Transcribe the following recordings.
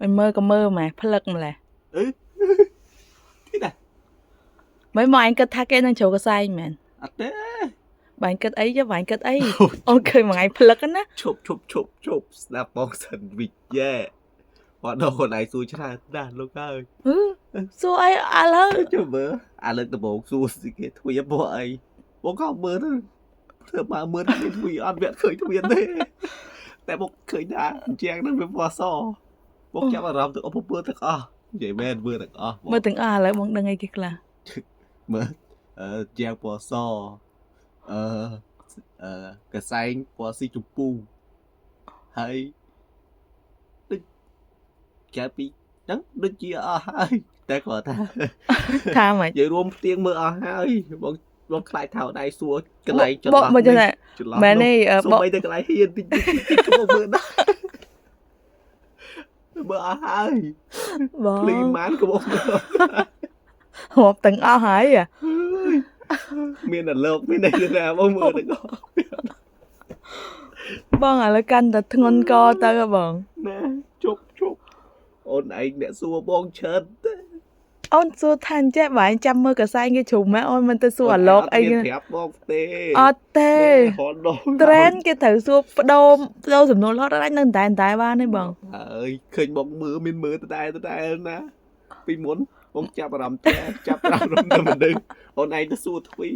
ឲ្យមើលក៏មើលម៉ែផ្លឹកម្លេះ អឺទីណា មិនមកឯងគិតថាគេនឹងជ្រុះកសែងមែន អត់ទេ បើឯងគិតអីចុះបើឯងគិតអីអូនឃើញមួយថ្ងៃផ្លឹកណា ឈប់ឈប់ឈប់ឈប់ស្ដាប់បងសិនវិយែបងដល់ខ្លួនឯងសួរច្រើនណាស់លោកហើយ ហឺសួរអីឥឡូវ ចាំមើលអាលើកដំបូងសួរស្អីគេទ្វារពួកអីបងក៏មើលទៅធ្វើមកមើលថាមានទ្វារអត់វាអត់ឃើញទ្វារទេតែបងឃើញថាអញ្ចឹងហ្នឹងវាពណ៌សបងចាប់អារម្មណ៍ទៅអបមើលទាំងអស់និយាយមែនមើលទាំងអស់បង មើលទាំងអស់ឥឡូវបងដឹងអីគេខ្លះ មើលអឺជាងពណ៌សអឺអឺកសែងពណ៌ស៊ីជម្ពូហើយដូចគេពីហ្នឹងដូចជាអស់ហើយតែគាត់ថា ថាម៉េច និយាយរួមផ្ទៀងមើលអស់ហើយបងបងខ្លាចថាដៃសួរកន្លែងចន្ ប លោះ កមកចឹងតែ ចន្លោះ មែនទេអឺ សូ បក ម្បីតែកន្លែងហ៊ានតិចតិចតិចក៏បងមើលដែរមើលអស់ហើយ បង ភ្លីម៉ានក៏បងមើល រាប់ទាំងអស់ហើយអា មានតែលោកមានតែណាបងមើលទាំងអស់ បងឥឡូវកាន់តែធ្ងន់កទៅហ៎បង ណាជប់ជប់អូនឯងអ្នកសួរបងច្រើនទេ អូនសួរថាអញ្ចេះបើឯងចាំមើលកសែងគេជ្រុំម៉ែអូនមិនទៅសួរអាលោកអី មានប្រាប់បងទេ អត់ទេ ហត់ដល់ ត្រេនគេត្រូវសួរបដូរបដូរសំណួររហូតដល់អាចនៅតែតែបានទេបង ហើយឃើញបងមើលមានមើលដដែលដដែលណាពីមុនបងចាប់អារម្មណ៍តែចាប់អារម្មណ៍ទៅមនុស្សអូនឯងទៅសួរទ្វីឥ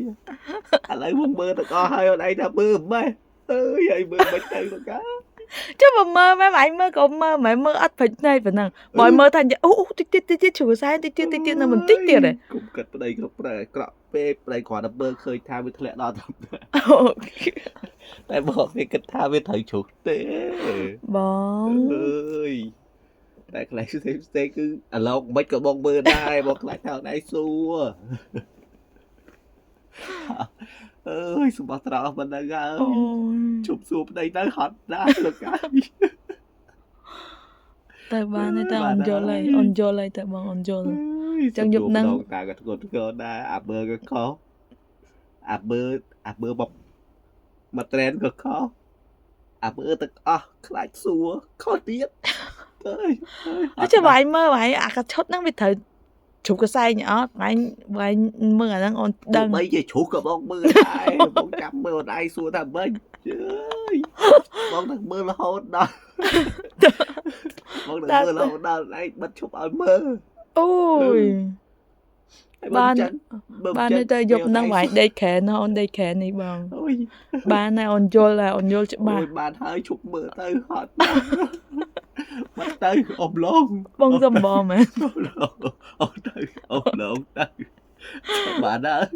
ឡូវបងមើលទាំងអស់ហើយអូនឯងថាមើលម៉េះអើយហើយមើលមិនទៅលោកកា ចុះបើមើលម៉ែឯងមើលក៏មើលម៉ែមើលអត់ព្រិចភ្នែកប៉ុណ្ណឹងបើឲ្យមើលថាអញ្ចេះអូអូតិចទៀតតិចទៀតជ្រុះកសែងតិចទៀតតិចទៀតនៅបន្តិចទៀតឯង គុំគិតប្តីគ្រប់ប្រែអាក្រក់ពេកប្តីគ្រាន់តែមើលឃើញថាវាធ្លាក់ដល់តាម អូ តែបងគេគិតថាវាត្រូវជ្រុះទេ បង អើយតែខ្លាចផ្សេងផ្សេងគឺអាឡោកមិនក៏បងមើលដែរបងខ្លាចថាអូនឯងសួរអើយសម្បត្តិត្រង់មិនដឹងហើយ អូយ ជប់សួរប្តីទៅហត់ណាស់លោកហើយ ទៅបានទេតើអូនយល់ហើយអូនយល់ហើយតើបងអូនយល់ ចឹងយប់ហ្នឹង តាក៏ធ្ងន់ធ្ងរដែរអាមើក៏ខុសអាមើអាមើមកមកត្រែនក៏ខុសអាមើទាំងអស់ខ្លាចសួរខុសទៀតអើយ អត់ចាំបើឯងមើលបើឯងអាកឈុតហ្នឹងវាត្រូវជ្រុះកសែងអត់បើឯងបើឯងមើលអាហ្នឹងអូនដឹង បីជាជ្រុះក៏បងមើលដែរបងចាំមើលអត់ឯងសួរថាម៉េចអើយបងនឹងមើលរហូតដល់បងនឹងមើលរហូតដល់ឯងបិទឈប់ឲ្យមើល អូយ ហើយ បាន ចឹងបើ បាន ចឹង ទេទៅយប់ហ្នឹងបើឯងដេកក្រែនអូនដេកក្រែននេះបង អូយ បានហើយអូនយល់ហើយអូនយល់ច្បាស់ អូយបានហើយឈប់មើលទៅហត់ណាស់បាត់ទៅអមឡង បងសំបងមែន អូទៅអូឡងទៅបានហើយ